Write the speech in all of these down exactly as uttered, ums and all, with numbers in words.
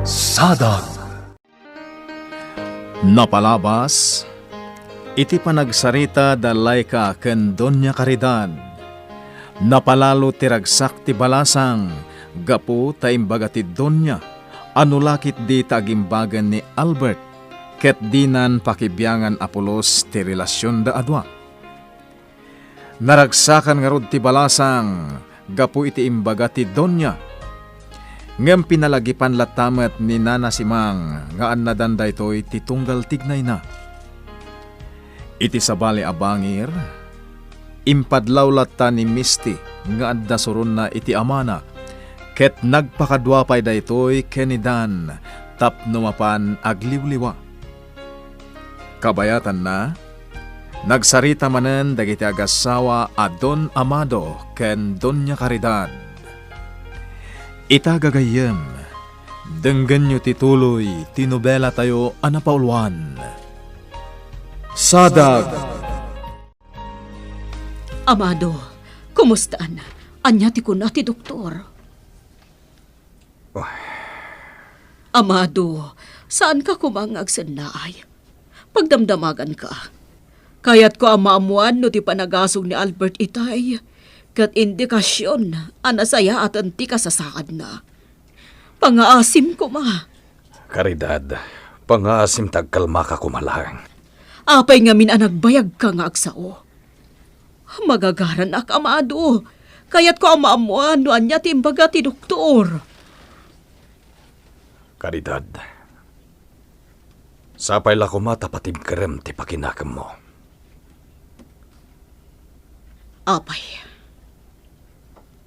Sadag. Napalabas iti panagsarita da Laika ken Doña Caridad, napalalo ti ragsak ti balasang gapu ta imbaga ti Doña a no la ketdi ta agimbagen ni Albert ket dinan pakibiangan a pulos ti relasionda a dua. Naragsakan ngarud ti balasang gapu iti imbaga ti Doña. Ngem pinalagipan latta met ni Nana Simang nga annadan daytoy ti tunggal tignayna. Iti sabali a bangir, impadlaw latta ni Misty nga adda suronna iti amana, ket nagpakadua pay daytoy ken ni Dan tapno mapan agliwliwa. Kabayatanna, nagsarita manen dagiti agassawa a Don Amado ken Doña Caridad. Ita gagayyem, denggenyo ti tuloy ti nobelatayo a napauluan. Sadag! Amado, kumustaan? Ania ti kuna ti doktor? Amado, saanka koma nga agsennaay? Pagdamdamaganka. Kayatko a maammoan no ti panagasong ni Albert itay ket indikasion a nasayaaten ti kasasaadna. Pangaasim koma. Caridad, pangaasim ta agkalmaka koma laeng. Apay ngamin a nagbayagka nga agsao? Magagaranak, Amado. Kayatko a maammoan no ania ti imbaga ti doktor. Caridad, sapay la koma ta patibkerem ti pakinakemmo. Apay,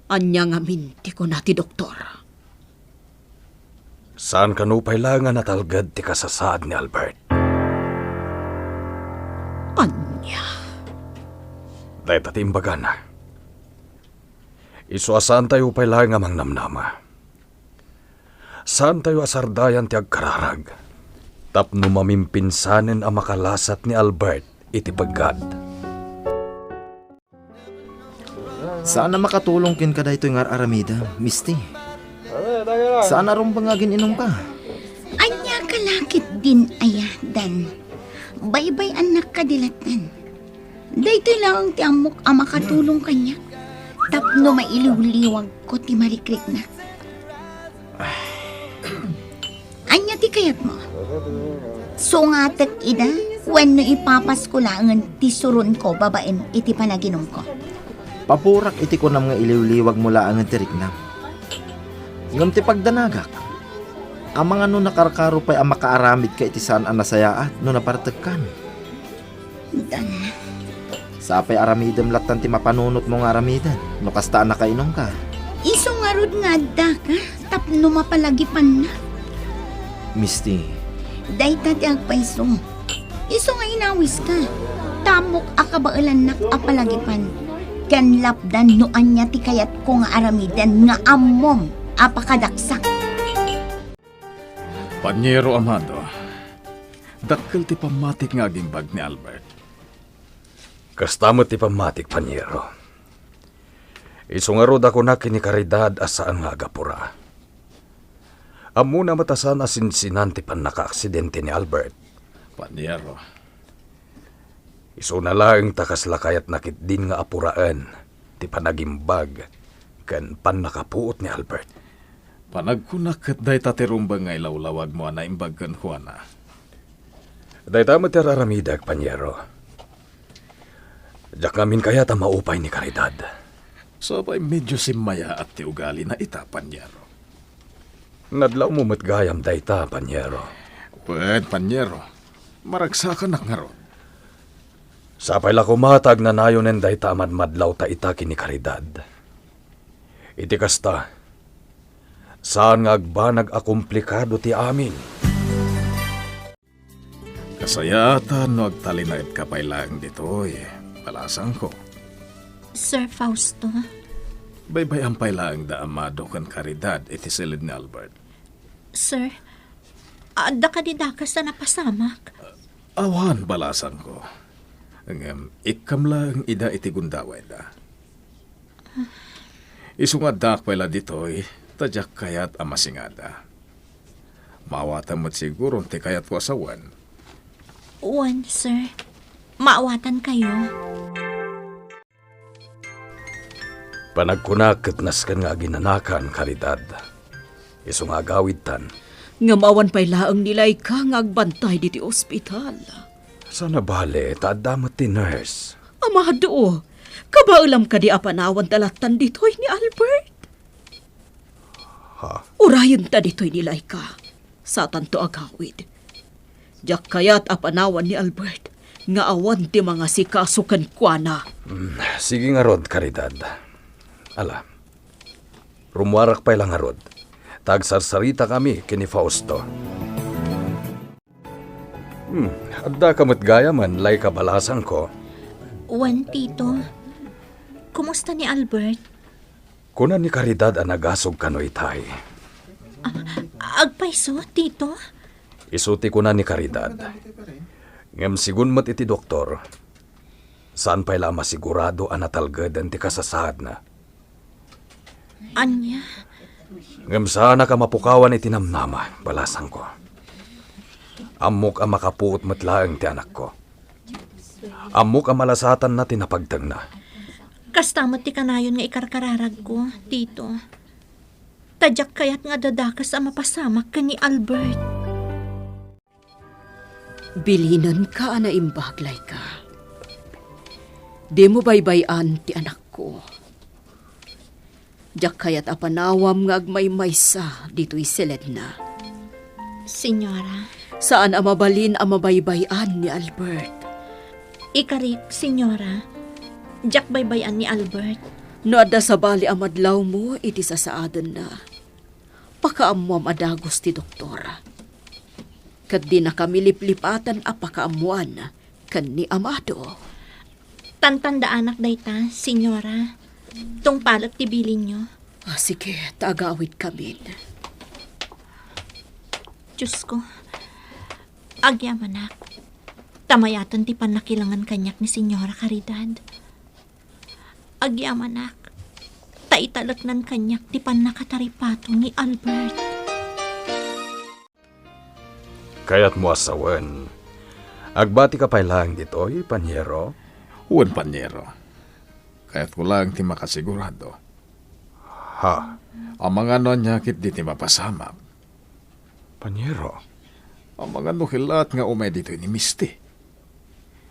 ania ngamin ti kuna ti doktor? Saan kano pay laeng a natalged ti kasasaad ni Albert? Ania? Dayta ti imbagana. Isu a saantayo pay laeng a mangnamnama. Saantayo a sardayan ti agkararag tapno mamimpinsanen a makalasat ni Albert iti peggad. Saan a makatulong kenka daytoy nga ar-aramidem, Misty. Saan a rumbeng nga agin-inumka. Ania ka la ketdin aya, Dan? Baybay-annak kadi latten. Daytoy laeng ti ammok a makatulong kaniak tapno mailiwliwagko ti marikriknak. Ania ti kayatmo? Sungatek ida wenno ipapasko laengen ti suronko babaen iti panaginumko? Papurak iti kunam nga iliwliwagmo laengen ti riknam. Ngem ti pagdanagak, amangan no nakarkaro pay a makaaramidka iti saan a nasayaat no nabartekkan. Dan. Sapay aramidem lattan ti mapanunotmo nga aramiden, no kasta a nakainumka. Isu ngarud nga addaka tapno mapalagipannak. Misty. Dayta ti agpayso. Isu nga inawiska. Tamok a kabaelannak a palagipan. Ken lapdan no ania ti kayatko nga aramiden nga ammom a pakadaksak. Panyero Amado, dakkel ti pammatik nga agimbag ni Albert. Kasta met ti pammatik, Panyero. Isu ngarud a kunak ken ni Caridad a saan nga agapura. Ammona met a saan a sinsinan ti pannakaaksidente ni Albert. Panyero. Isuna laeng ta kasla kayatna ketdin nga apuraen ti panagimbag ken pannakapuot ni Albert. Panagkunak ket dayta ti rumbeng nga ilawlawagmo a naimbag kenkuana. Dayta met ti ar-aramidek, Panyero. Diak ngamin kayat a maupay ni Caridad. Sapay medio simmayaat ti ugalina ita, Panyero. Nadlawmo met gayam dayta, Panyero. Wen, Panyero. Maragsakanak ngarud. Sapay la koma ta agnanayonen dayta a madmadlawta ita ken ni Caridad. Iti kasta, saan nga agbanag a komplikado ti amin. Kasayaatan no agtalinaedka pay laeng ditoy, balasangko. Sir Fausto? Baybay-am pay laeng da Amado ken Caridad iti siled ni Albert. Sir, adda kadi dakes a napasamak? Awan, balasangko. Ngem ikkam laeng ida iti gundawayda. Isu nga addaak pay la ditoy, ta diak kayat a masingada. Maawatan met siguro ti kayatko a sawen. Wen, sir. Maawatankayo. Panagkunak ket nasken nga aginanakan, Caridad. Isu nga agawidtan. Ngem awan pay laeng ni Laika nga agbantay ditoy ospital. Saan a bale, ta adda met ti nurse. Amado, kabaelam kadi a panawanta lattan ditoy ni Albert? Ha? Urayenta ditoy ni Laika. Satanto agawid. Diak kayat a panawan ni Albert nga awan ti mangasikaso kenkuana. Hmm, sige ngarud, Caridad. Ala, rummuarak pay la ngarud. Ta agsarsaritakami ken ni Fausto. Hmm, addaka met gayamen, Laika, balasangko. Wen, Tito. Kumusta ni Albert? Kuna ni Caridad a nagasog kano itay. Ah, agpayso, Tito? Isu ti kuna ni Caridad. Ngem sigun met iti doktor, saan pay la a masigurado a natalgeden ti kasasaadna. Ania? Ngem saanak a mapukawan iti namnama, balasangko. Ammok a makapuot met laeng ti anakko. Ammok a malasatanna ti napagtengna. Kasta met ti kanayon nga ikarkararagko, Tito. Ta diak kayat nga adda dakes a mapasamak ken ni Albert. Bilinenka a naimbag, Laika. Dimo baybay-an ti anakko. Diak kayat a panawam nga agmaymaysa ditoy seledna. Senyora. Saan a mabalin a mabaybay-an ni Albert. Ikarik, Senyora. Diak baybay-an ni Albert. No adda sabali a madlawmo iti sasaadenna, pakaammuam a dagus ti doktor. Ket dinakami liplipaten a pakaammuan ken ni Amado. Tantandaanak dayta, Senyora. Tungpalek ti bilinyo. Ah, sige, ta agawidkamin. Diosko, agyamanak, ta mayaten ti pannakilangen kaniak ni Senyora Caridad. Agyamanak, ta italeknan kaniak ti pannakataripato ni Albert. Kayatmo a sawen, agbatika pay laeng ditoy, panyero? Wen, panyero. Kayatko laeng ti makasigurado. Ha? Amangan no ania ketdi ti mapasamak. Panyero? Amangan no kellaat nga umay ditoy ni Misty.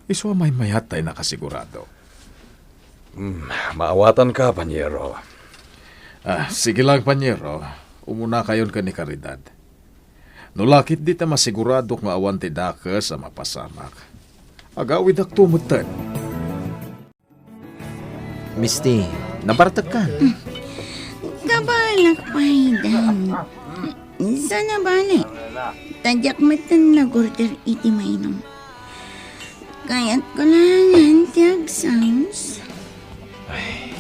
Isu a maymayat tay nakasigurado. Hmm, maawatanka, panyero. Ah, sige lang, panyero. Umunakayon ken ni Caridad. No la ketdi ta masiguradok nga awan ti dakes a mapasamak, agawidakto metten. Misty, nabartekkan. Kabaelak pay, Dan. Saan a bale, ta diak metten nag-order iti mainum. Kayatko laengen ti agsaos. Ay.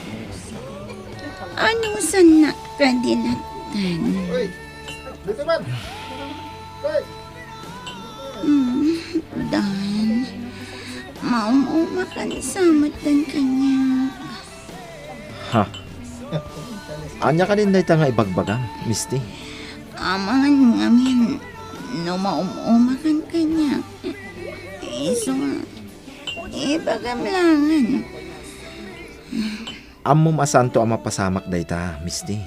Ano sannak kadi lattan? Dito man. Hoy! Hmm, Dan, maum-umakan sa metten kaniak. Ha? Ania kadin dayta nga ibagbagam, Misty? Amangan ngamin no maum-umakan kaniak. Isu nga, ibagam laengen. Ammom a saanto a mapasamak dayta, Misty.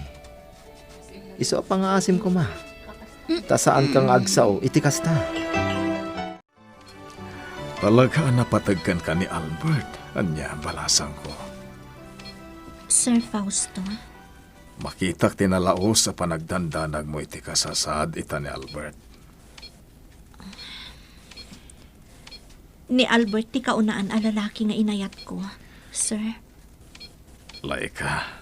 Isu a pangaasim koma. Ta saanka nga agsao iti kasta. Talaga a napateg kenka ni Albert, ania, balasangko. Sir Fausto? Makitak ti nalaus a panagdandanagmo iti kasasaad ita ni Albert. Ni Albert ti kaunaan a lalaki nga inayatko, sir. Laika.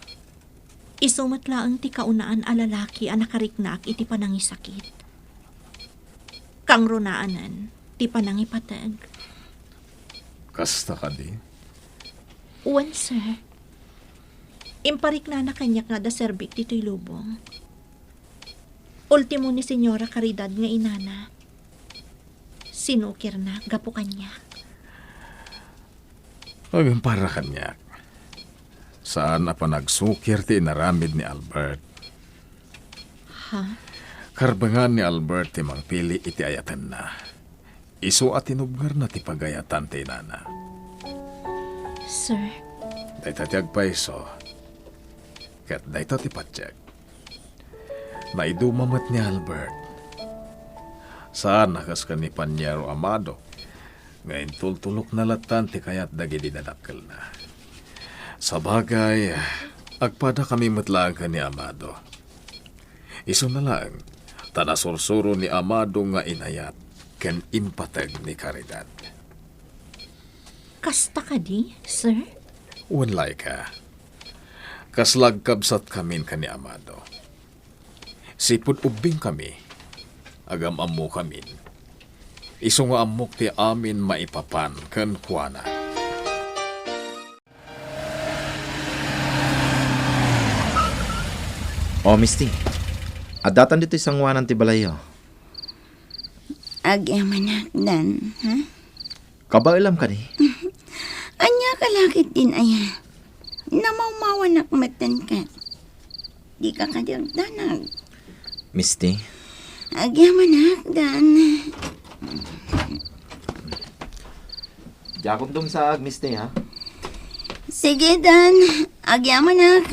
Isu met laeng ti kaunaan a lalaki a nakariknaak iti panangisakit. Kangrunaanen ti panangipateg. Kasta kadi? Wen, sir. Impariknana kaniak nga adda serbik ditoy lubong. Ultimo ni Señora Caridad nga inana. Sinukirna gapu kaniak. Agparra kaniak. Saan a panagsukir ti inaramid ni Albert. Ha? Karbengan ni Albert ti mangpili iti ayatenna. Isu a tinubngerna ti pagayatan ti inana. Sir. Dayta ti agpayso, ket dayta ti patiek. Naiduma met ni Albert. Saan a kas ken ni Paniero Amado nga intultulokna lattan ti kayat dagidi nadakkelna. Sabagay, agpadakami met laeng ken ni Amado. Isuna laeng, ta nasursuro ni Amado nga inayat ken impateg ni Caridad. Kasta kadi, sir? Wen, Laika. Kasla agkabsatkamin ken ni Amado. Sipud ubbingkami, agam-ammokamin. Isu nga ammok ti amin maipapan kenkuana. O, Misty, addatan ditoy sangoanan ti balayyo. Agyamanak, Dan, ha? Kabaelam kadi? Ania ka lakit din aya? Namawmawanak metten ket. Dika kadi agdanag. Misty? Agyamanak, Dan. Diakon dumsaag, Misty, ha? Sige, Dan. Agyamanak.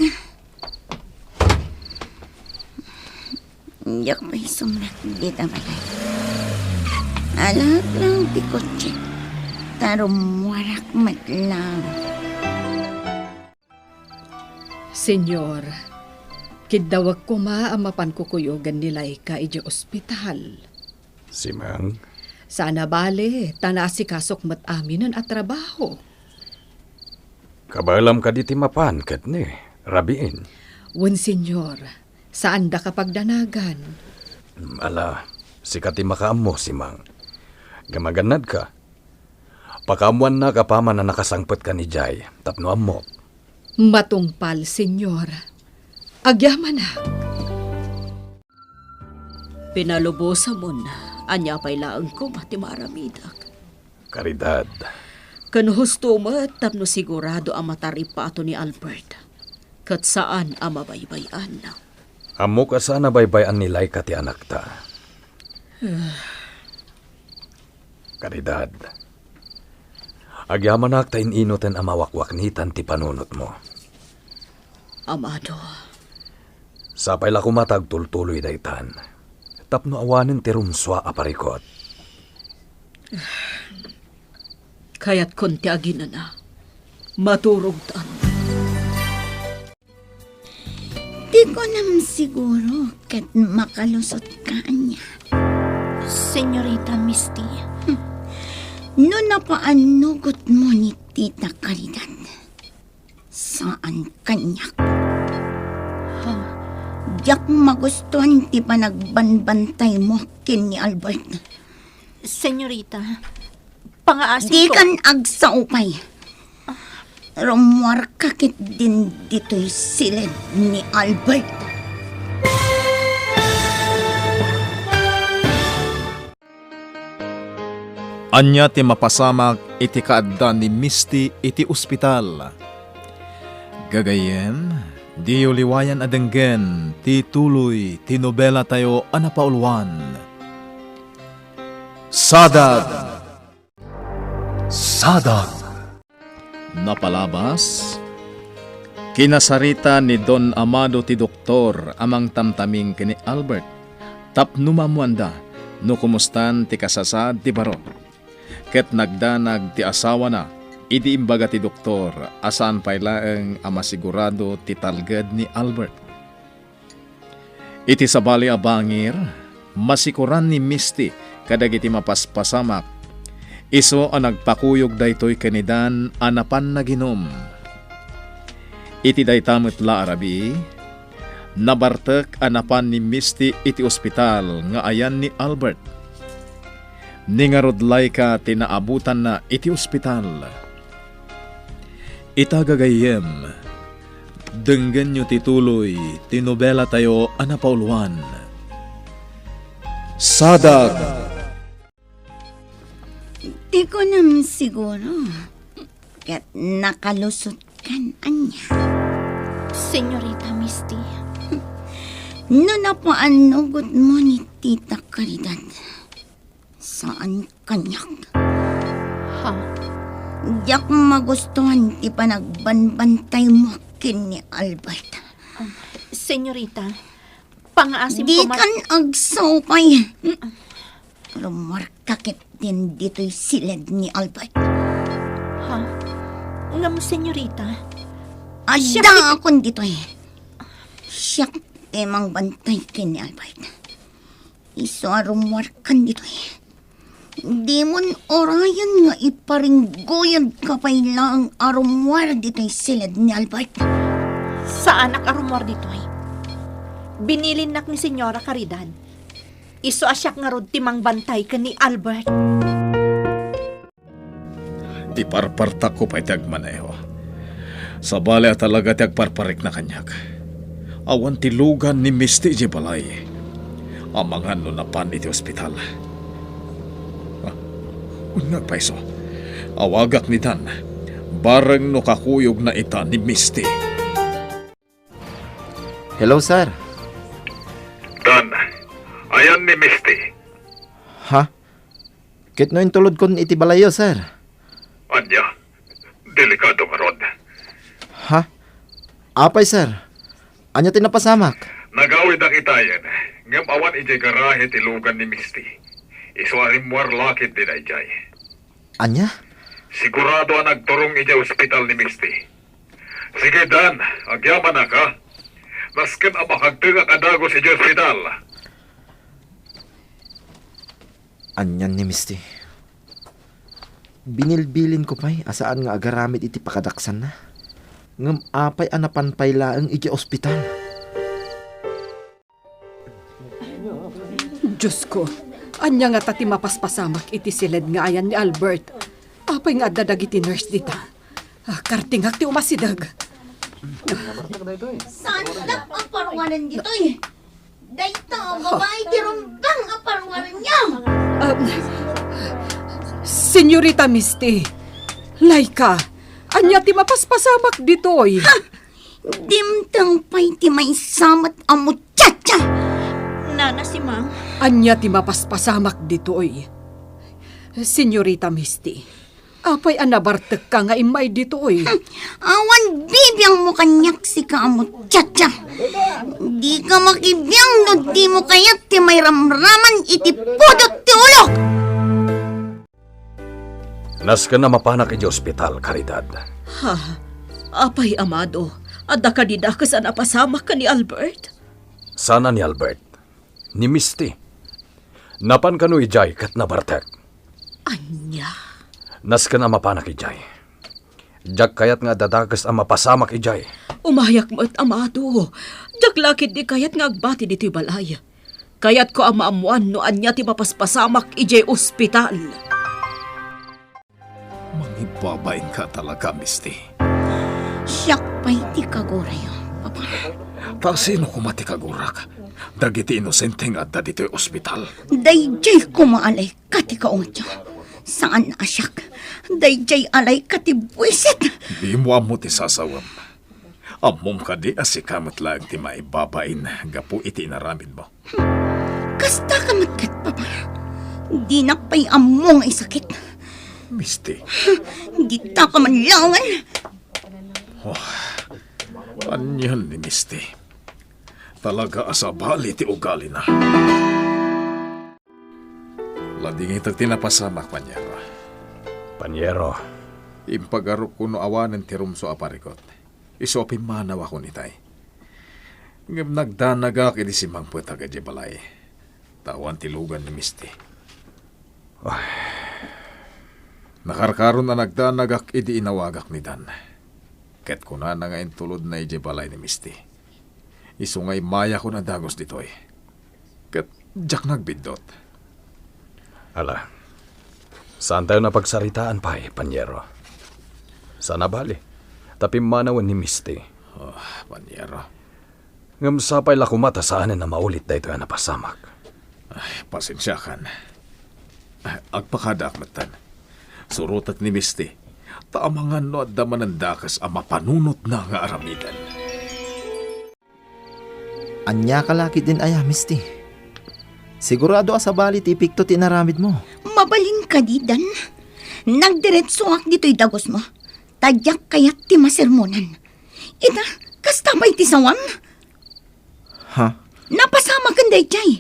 Diak pay sumrek dita balay. Alaak lang ti kotse, ta rummuarak met laeng. Senyor, kiddawek koma a mapan kukuyogen ni Laika idiay ospital. Simang? Saan a bale, ta naasikasok met aminen a trabaho. Kabaelam kadi ti mapan ket ni, rabiin? Wen, Senyor. Saandaka pagdanagan. Ala, sika ti makaammo, Simang. Ngem agannadka, pakaammoannak apaman a nakasangpetkan idiay tapno ammok. Matungpal, Senyor. Agyamanak. Pinalubosamon, ania pay laeng koma ti maaramidek? Caridad. Ken husto met tapno sigurado a mataripato ni Albert, ket saan a mabaybay-an. Ammok a saan a baybay-an ni Laika ti anakta. Caridad. Agyamanak ta in-inoten a mawakwaknitan ti panunotmo. Amado. Sapay la koma ta agtultuloy daytan, tapno awanen ti rumsua a parikut. Kayatkon ti aginana. Maturogtan. Di kunam siguro ket makalusotka ania. Senyorita Misty. Hmm. No napaannugotmo ni Tita Caridad, saan kaniak. Ha? Diak magustuan ti panagbanbantaymo ken ni Albert. Senyorita, pangaasiko. Dikan agsao pay. Rummuarka ketdin ditoy siled ni Albert. Ania ti mapasamak iti kaadda ni Misty iti ospital? Gagayyem, diyo liwayan a denggen ti tuloy ti nobelatayo a napauluan, Sadag! Sadag! Napalabas, kinasarita ni Don Amado ti doktor a mangtamtaming ken ni Albert tapno maammoanda no kumustan ti kasasaad ti baro. Ket nagdanag ti asawana idi imbaga ti doktor a saan pay laeng a masigurado ti talged ni Albert. Iti sabali a bangir, masikoran ni Misty kadagiti mapaspasamak, isu a nagpakuyog daytoy ken ni Dan a napan naginum. Iti dayta met la a rabii, nabartek a napan ni Misty iti ospital nga ayan ni Albert. Ni ngarud Laika ti naabutanna iti ospital. Ita gagayyem, denggenyo ti tuloy ti nobelatayo a napauluan, Sadag! Ti kunam siguro, ket nakalusot kan ania? Senyorita Misty. No napaannugot mo ni Tita Caridad, saan kaniak. Ha? Diak magustuhan ti panagbanbantay mo ken ni Albert. Senyorita, pangaasim ko ma- Dikan agsaupay. Rummuarka ketdin ditoy siled ni Albert. Ha? Ngem, senyorita, siak ti- Addaakon ditoy. Siak ti mangbantay ken ni Albert. Isu a rummuarkan ditoy. Dimon urayen nga iparingguyodka pay laeng a rummuar ditoy siled ni Albert. Saanak a rummuar ditoy. Binilinnak ni Senyora Caridad. Isu a siak ngarud ti mangbantay ken ni Albert. Iparpartakko pay ti agmaneho. Sabali a talaga ti agparparikna kaniak. Awan ti lugan ni Misty idiay balay. Amangan no napan iti ospital. Ah, wen nga agpayso. Awagak ni Dan. Bareng no kakuyogna ita ni Misty. Hello, sir. Dan, ayan ni Misty. Ha? Ket no intulodkon iti balayyo, sir? Ania? Delikado ngarud. Ha? Apay, sir? Ania ti napasamak? Nagawidak itayen, ngem awan idiay garahe ti lugan ni Misty. Isu a rimmuar la ketdi daydiay. Ania? Sigurado a nagturong idiay ospital ni Misty. Sige, Dan, agyamanak, ha? Nasken a makagtengak a dagus idiay ospital. Anian ni Misty. Binilbilinko pay a saan nga agaramid iti pakadaksanna. Ngem apay a napan pay laeng idiay ospital? Diosko, ania ngata ti mapaspasamak iti siled nga ayan ni Albert? Apay nga adda dagiti nurse dita? Ah, kartingak ti umasideg. Saan a paruanan ditoy? Dayta a babai ti rumbeng a paruanan niya. Ah, Senyorita Misty, Laika, ania ti mapaspasamak ditoy? Ha! Dimteng pay ti maysa met a muchacha! Nana Simang. Ania ti mapaspasamak ditoy? Senyorita Misty, apay a nabartekka nga immay ditoy? Awan bibiangmo kaniak, sika a muchacha. Dika makibiang no dimo kayat ti mairamraman iti pudot ti ulok! Nasken a mapanak idiay ospital, Caridad. Ha? Apay, Amado, adda kadi dakes a napasamak ken ni Albert? Saan a ni Albert. Ni Misty. Napan kano idiay ket nabartek. Ania? Nasken a mapanak idiay. Diak kayat nga adda dakes a mapasamak idiay. Umayak met, Amado. Diak la ketdi kayat nga agbati ditoy balay. Kayatko a maammoan no ania ti mapaspasamak idiay ospital. Mangibabainka talaga, Misty. Siak pay ti kagurayo, Papa. Ta sino koma ti kagurak? Dagiti inosente nga adda ditoy ospital. Daydiay koma a Laika ti kaungatyo. Saan a siak. Daydiay a Laika ti buisit. Dimo ammo ti sasawem. Ammom kadi a sika met laeng ti maibabain gapu iti inaramidmo? Hmm. Kastaka met ket, Papa. Dinak pay ammo nga isakit. Misty. Ditaka man laengen. Oh, anian ni Misty? Talaga a sabali ti ugalina. Ladingitek ti napasamak, Panyero. Panyero. Impagarupko no awanen ti rumsua a parikut. Isu a pimmanawakon itay. Ngem nagdanagak idi simmangpetak idiay balay. Ta awan ti lugan ni Misty. Ay. Nakarkaron a nagdanagak idi inawagak ni Dan. Ket kunana nga intulodna idiay balay ni Misty. Isu nga immayakon a dagus ditoy. Ket diak nagbiddut. Ala, saantayon a pagsaritaan pay, Panyero. Saan a bali, ta pimmanawen ni Misty. Oh, Panyero. Ngem sapay la koma ta saanen a maulit daytoy a napasamak. Ay, pasensiakan. Agpakadaak metten. Surotek ni Misty, ta amangan no adda manen dakes a mapanunotna nga aramiden. Ania ka la ketdin aya, Misty? Sigurado a sabali ti epekto ti inaramidmo. Mabalin kadi, Dan. Nagdiretsoak ditoy dagusmo. Ta diak kayat ti masermonan. Ita, kasta pay ti sawam? Ha? Napasamaken daydiay.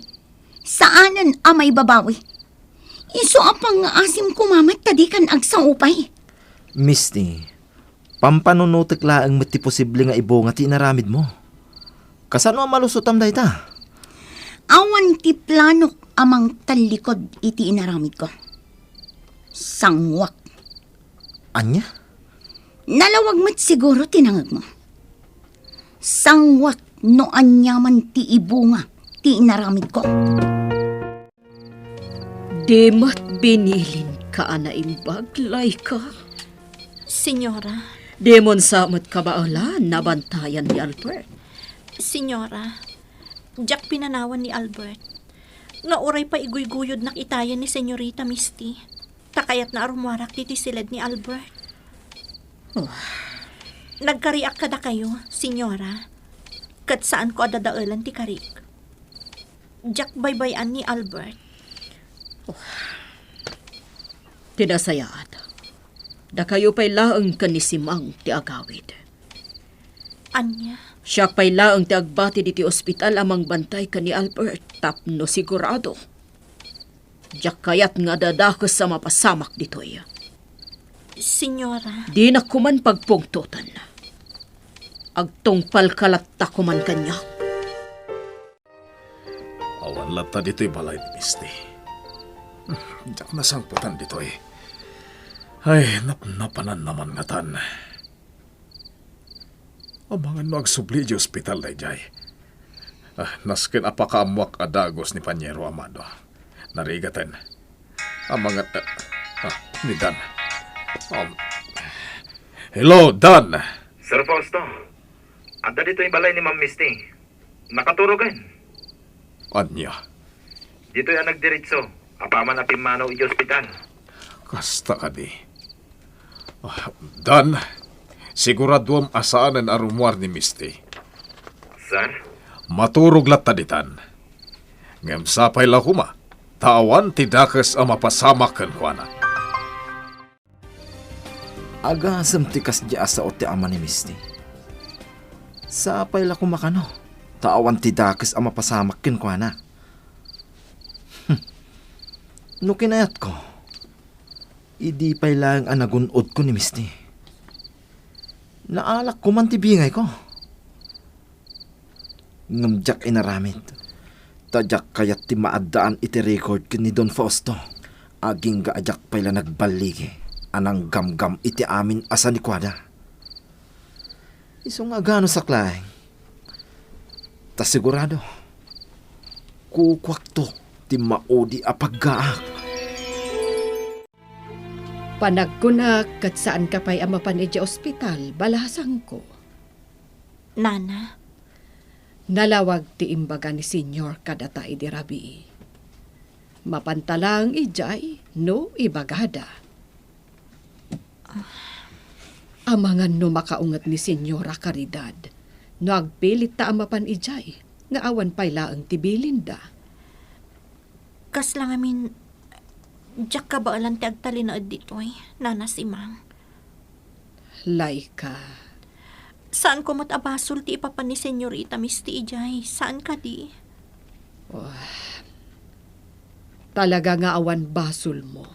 Saanen a maibabawi. Isu a pangngaasim koma met ta dikan agsao pay. Misty, pampanunotek laeng met ti posible nga ibunga ti inaramidmo. Kasano a malusotam dayta? Awan ti planok a mangtallikod iti inaramidko. Sanguak. Ania? Nalawag met siguro ti nangegmo. Sanguak no aniaman ti ibunga ti inaramidko. Di met binilinka a naimbag, Laika? Senyora. Dimon sa met kabaelan nabantayan ni Albert? Senyora, diak pinanawan ni Albert. Nga uray pay iguyguyodnak itayen ni Senyorita Misty. Ta kayatna a rummuarak ditoy siled ni Albert. Oh. Nagkariak kadakayo, Senyora. Ket saanko a dadaelan ti karik. Diak baybay-an ni Albert. Oh. Ti nasayaat, dakayo pay laeng ken ni Simang ti agawid. Ania? Siak pay laeng ti agbati ditoy ospital a mangbantay ken ni Albert tapno sigurado. Diak kayat nga adadakes a mapasamak ditoy. Senyora. Dinak koman pagpungtoten. Agtungpalka latta koman kaniak. Awan latta ditoy balay ni Misty. Diak nasangpetan ditoy. Ay, napnapananna man ngatan. Amangan no agsubli idiay ospital daydiay. Ah, nasken a pakaammoak a dagus ni Paniero Amado. Narigaten. Amangan, ah, ah, ni Dan. Um, hello, Dan! Sir Fausto, adda ditoy balay ni Ma'am Misty. Nakaturogen. Ania? Ditoy a nagdiretso, apaman a pimmanaw idiay ospital. Kasta kadi. Ah, Dan, siguraduem a saanen a rummuar ni Misty. Sir? Maturog latta ditan. Ngem sapay la koma, ta awan ti dakes a mapasamak kenkuana. Agasem ti kasdi a sao ti ama ni Misty. Sapay la koma kano, ta awan ti dakes a mapasamak kenkuana. No kinayatko, idi pay laeng a nagun-odko ni Misty. Naalak koman ti bingayko. Ngem diak inaramid, ta diak kayat ti maaddaan iti record ken ni Don Fausto. Agingga a diak pay la nagballigi a nanggamgam iti amin a sanikuada. Isu nga aganusak laeng, ta sigurado, kukuakto ti maudi a paggaak. Panagkunak ket saanka pay a mapan idiay ospital, balasangko. Nana? Nalawag ti imbaga ni Senyor kadata idi rabii. Mapanta laeng idiay no ibagada. Amangan no makaunget ni Senyora Caridad no agpilitta a mapan idiay nga awan pay laeng ti bilinda. Kasla ngamin, diak kabaelan ti agtalinaed ditoy, Nana Simang. Laika. Saanko met a basol ti ipapan ni Senyorita Misty idiay, saan kadi? Oh, talaga nga awan basolmo.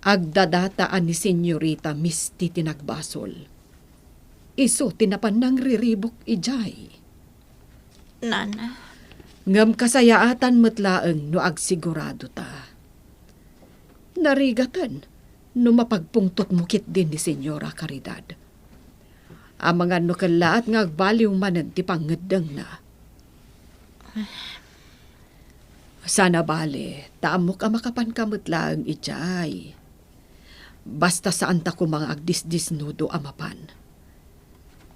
Agdadata a ni Senyorita Misty ti nagbasol. Isu ti napan nangriribuk idiay. Nana. Ngem kasayaatan met laeng no agsigurado ta. Narigaten no mapagpungtotmo ketdi ni Senyora Caridad. Amangan no kellaat nga agbaliw manen ti pangngeddengna. Sana bale, ta ammok a makapanka met laeng idiay. Basta saanta koma nga agdisdisnudo a mapan.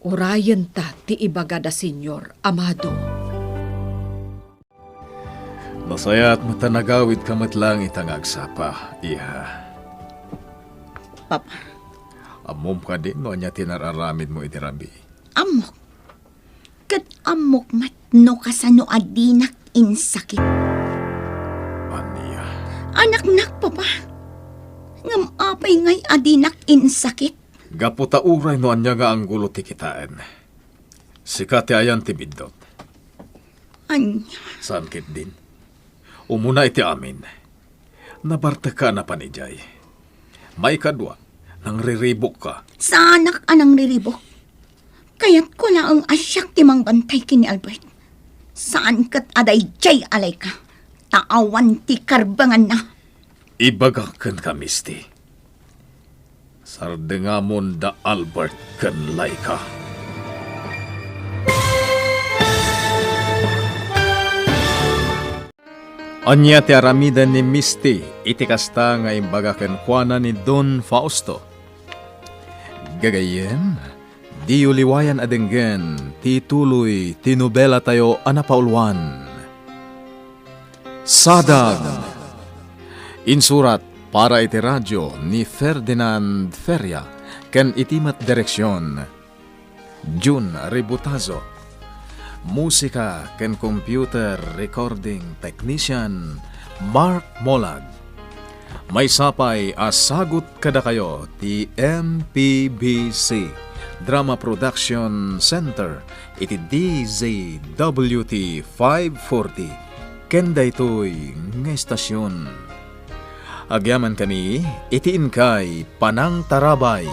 Urayenta ti ibagada, Senyor Amado. Nasayaat met ta nagawidka met laeng ita nga agsapa, iha. Papa. Ammom kadi no ania ti nararamidmo iti rabii? Ammok. Ket ammok met no kasano a dinak insakit. Ania? Anaknak, Papa. Ngem apay ngay a dinak insakit? Gapu ta uray no ania nga anggulo ti kitaen, sika ti ayan ti biddut. Ania? Saan ketdin? Umuna iti amin, nabartekka a napan idiay. Maikadua, nangriribukka. Saanak a nangriribuk. Kayatko laeng a siak ti mangbantay ken ni Albert. Saan ket a daydiay a Laika, ta awan ti karbenganna. Ibagak kenka, Misty. Sardengamon da Albert ken Laika. Ania ti aramiden ni Misty iti kasta nga imbaga kenkuana ni Don Fausto? Gagayyem, diyo liwayan a denggen ti tuloy ti nobelatayo a napauluan. Sadag! Insurat para iti radio ni Ferdinand Feria ken iti met direksion, Jun Ributazo. Musika ken computer recording technician, Mark Molag. Maysa pay a sagut kadakayo ti M P B C Drama Production Center iti D Z W T five forty ken daytoy nga estasion. Agyamankami iti inkay panangtarabay.